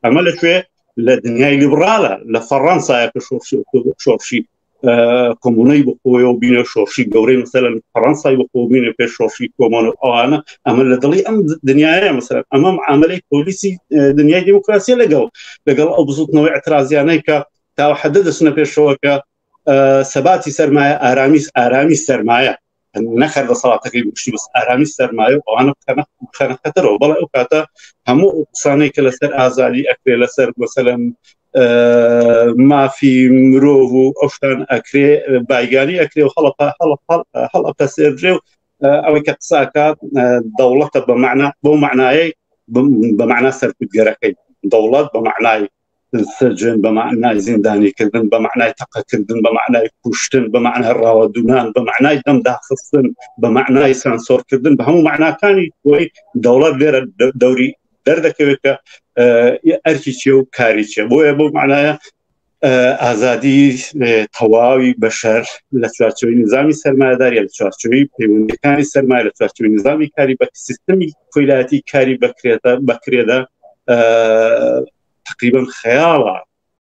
ئەمە لەکوێ؟ لە دنیای لیبرالە، لە فەڕەنسایە کە شۆڕشی ئۆکتۆبەر، شۆڕشی کۆمۆنەی بخۆیەوە بینە شۆڕشی گەورەی مەسەلەن فەڕەنسای بخۆ بینە پێش شۆڕشی کۆمۆن و ئەوانە. ئەمە لە دڵی ئەم دنیاە مەسەلەن ئەمە معاملەی پۆلیسی دنیای دیموکراسیە لەگەڵ ئەو بزوتنەوەی اعترازیانەی کە تا حدە دەچنە پێشەوە کە سەباتی سەرمایە، ئارامی سەرمایە، نەخەر دەسەڵاتەکەی بگشتی بەس ئارامی سەرمایە و ئەوانە بخەنە خەتەرەوە. بەڵێ ئەو کاتە هەموو ئەو قسانەی کە لەسەر ئازادی ئەکرێ، لەسەر مەسەلەن مافی مرۆڤ و ئەو شتان ئەکرێ، بایگانی ئەکرێ و هەڵەپەسێردرێ و ئەوەی کە قساکات دەوڵەتە بە معنە بەو معنایەی بە معنا سەرکوتگەرەکەی دەوڵەت، بە معنای سجن، بە معنای زیندانیکردن، بە معنای تەقەکردن، بە معنای کوشتن، بە معنای ڕاوەدونان، بە معنای دەم داخستن، بە معنای سانسۆرکردن، بە هەموو معناکانی خۆی دەوڵەت لێرە دەوری دەردەکەوێت کە ئەرکی چیە و کاری چیە. بۆیە بەو معنایە ئازادی تەواوی بەشەر لە چوارچێوەی نظامی سەرمایەداری، لە چوارچێوەی پەیوەندیەکانی سەرمایە، لە چوارچێوەی نظامی کاری بە سیستمی کۆیلایەتی کاری بەکرێتە بەکرێدە تقریبا خەیاڵە.